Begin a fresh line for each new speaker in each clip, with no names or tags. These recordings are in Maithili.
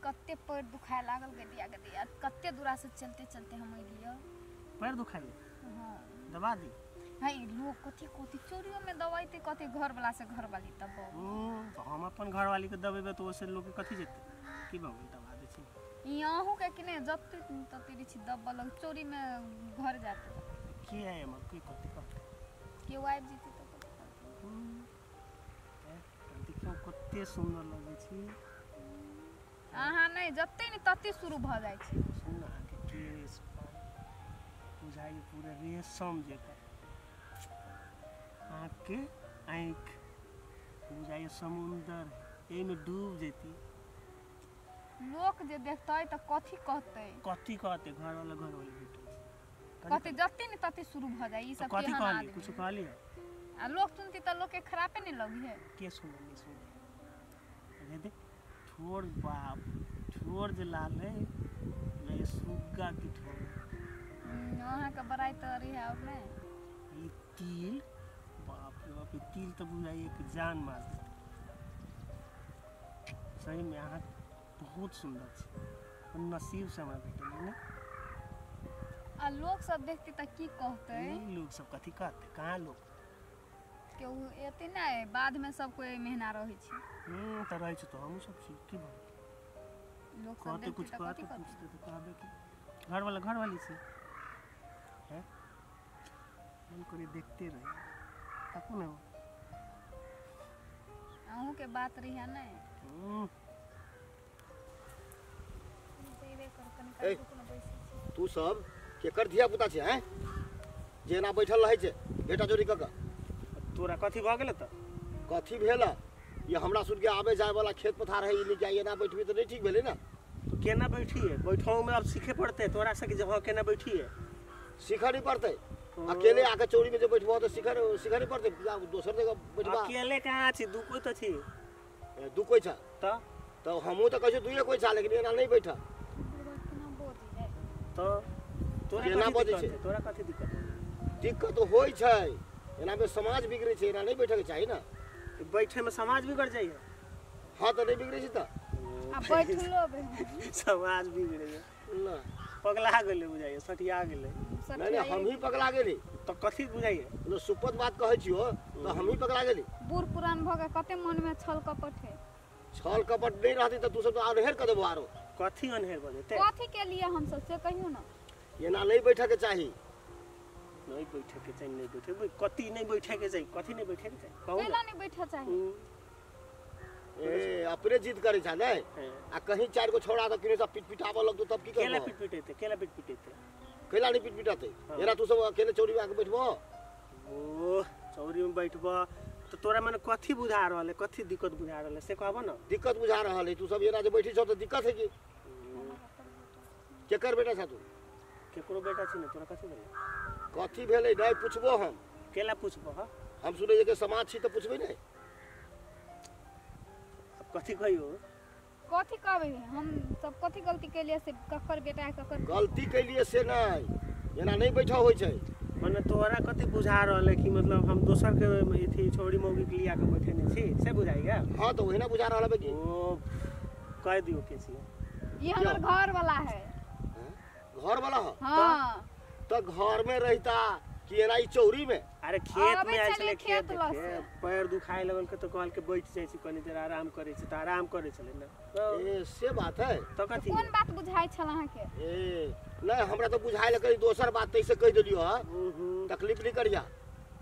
कते पैर दुखाए लागल गदिया गदिया कते दूरा से चलते चलते हम अइलियो।
पैर दुखाइए?
हां।
दबा दी?
है लोग कथी कथी चोरियो में दवाई ते कथी घर वाला से घर वाली तब
तो हम अपन घर वाली के दबेबे तो ओसे लोग के कथी जेते की बाबू दबा दे छी
यहू के कि नहीं जब तते छी दबल चोरी में घर जाते
के है हमर के कथी कहते
के आबि जेते तो कथी
देखियो कते सुंदर लगे छी।
अहाँ नहीं जते नहीं तते शुरू भ जाय छी।
सुन अहाँ के केस बुझाइ पूरा रेशम जका आँख के आँख बुझाइ समुंदर एमे डूब जेती।
लोक जे देखतै त कथी कहतै?
कथी कहतै घर वाला घर वाली भेटै
कथी जते नहीं तते शुरू भ जाय ई सब
कथी कहली कुछ कहली
आ लोक सुनती त लोक के खराबे नहीं लगी है।
के सुने नहीं सुने अरे देख ठोर बाप ठोर जे लाल है ले सुग्गा की ठोर
अहाँ के बड़ाई त रही है और नहीं
ई तिल बाप रे बाप ई तिल त बुझाइ एक जान मार देतै। सही में अहाँ बहुत सुंदर छी नसीब से हमरा भेटल ने।
आ लोक सब देखते त की कहतै?
लोग सब कथी कहतै? कहाँ लोग
केहू एते नै बाद में सब कोई मेहना रहै छै।
त रहै छै तो हमहूँ सब छी की भऽ
लोक सब
कहते
देखते
कुछ
त कथी
कहते
कहतै?
पूछते तो कहबे कि घर वाला घर वाली छी है मन करे देखते रहे ताकू ना
अहूँ के बात रही है नहीं
ए, तू सब केकर धिया पुता छै हैं जेना बैठल रहै छै बेटा चोरी कऽ के
तोरा कथी भऽ गेल त
कथी भेल ये हमरा सुन के आबे जाय वाला खेत पथार है ई लेके एना बैठबी त नहीं ठीक भेलै ना।
केना बैठी है बैठो में अब सीखे पड़ते तोरा से कि जगह केना बैठी है
सीखऽ नहीं पड़ते अकेले आके चोरी में जे बैठबो त सीखऽ सीखऽ नहीं पड़ते दोसर जगह बैठबा।
अकेले कहाँ छी दू कोई त छी
दू कोई छ
त
त हमहूँ त कहै छी दुइये कोई छ लेकिन एना नहीं बैठा
त तोरा
केना
कथी
बजै
दिक्कत
छै?
है? तोरा कथी दिक्कत है?
दिक्कत होइ छै एना में समाज बिगड़ै छै एना नहीं बैठे के चाही ना।
बैठे में समाज बिगड़ जाइए?
हाँ त नहीं बिगड़ै छै त
आ बैठलो बे
समाज बिगड़े
ना
पगला गेलै बुझाइए सटिया गेलै।
नहीं नहीं हम ही पगला गेली
त कथी बुझाइए?
जो सुपत बात कहै छियो त हम ही पगला गेली।
बूढ़ पुरान भ के कते मन में छल कपट है।
छल कपट नहीं रहती त तू सब तो अनहेर क देबो आरो।
कथी अनहेर भ जेतै?
कथी के लिए हम सब से कहियो ना।
एना नहीं बैठे के चाही।
नहीं बैठे के चाही नहीं बैठे कथी नहीं बैठे के चाही कथी नहीं बैठे के चाही कहू
केला नहीं बैठा चाही?
ए अपने जिद करै छ नै आ कहीं चार गो छोड़ा त किने सब पिट पिटाबऽ लगतो तब की करबो?
केला पिट पिटेते केला पिट पिटेते
केला नहीं पिट पिटाते एना तू सब अकेले चोरी में आके बैठबो?
ओ चौरी में बैठबो तो तोरा मने कथी बुझा रहल है कथी दिक्कत बुझा रहल है से कहबो ना।
दिक्कत बुझा रहल है तू सब एना जे बैठी छौ त दिक्कत है कि केकर बेटा छ तू?
केकरो बेटा छी ने तोरा कथी भेलै?
कथी भेलै नहीं पुछबो हम।
केला पुछबो? हां
हम सुनै जे के समाज छी त पुछबै नै।
अब कथी कहियो?
कथी कहबै हम सब कथी गलती केलिए से ककर बेटा है ककर
गलती केलिए से नहीं एना नहीं बैठा होइ छै।
मने तोरा कथी बुझा रहल है कि मतलब हम दोसर के एथी छोड़ी मौगी के लिया के बैठे ने छी से बुझाइया?
हां तो ओहिना बुझा रहल है कि
ओ कह दियो के छी
ये हमर घर वाला है।
घर वाला है?
हां
त घर में रहता कि एना ई चौरी में?
अरे खेत में आयल छलै
खेत
खेत पैर दुखाए लगल के तो कहल के बैठ जाइ छी कनी देर आराम करै छी त आराम करै छलै ना।
ए से बात है
त कथी
कोन बात बुझाइ छल अहाँ के?
ए नहीं हमरा त बुझाइ लगे दोसर बात तैसे कह देलियो ह तकलीफ नहीं करिया।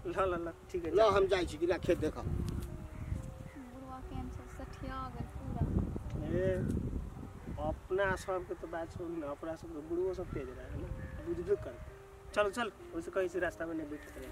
ल ल ल ठीक है
ल हम जाइ छी गिरा खेत देखा।
बुढ़वा केन छै सठिया गेल पूरा।
ए अपना सब के तो बात सुन ना अपना सब के बुढ़वो सब तेज रहे ना बुझबे करते। चल चल ओइसे कहै छी रास्ता में नहीं बैठे रहे।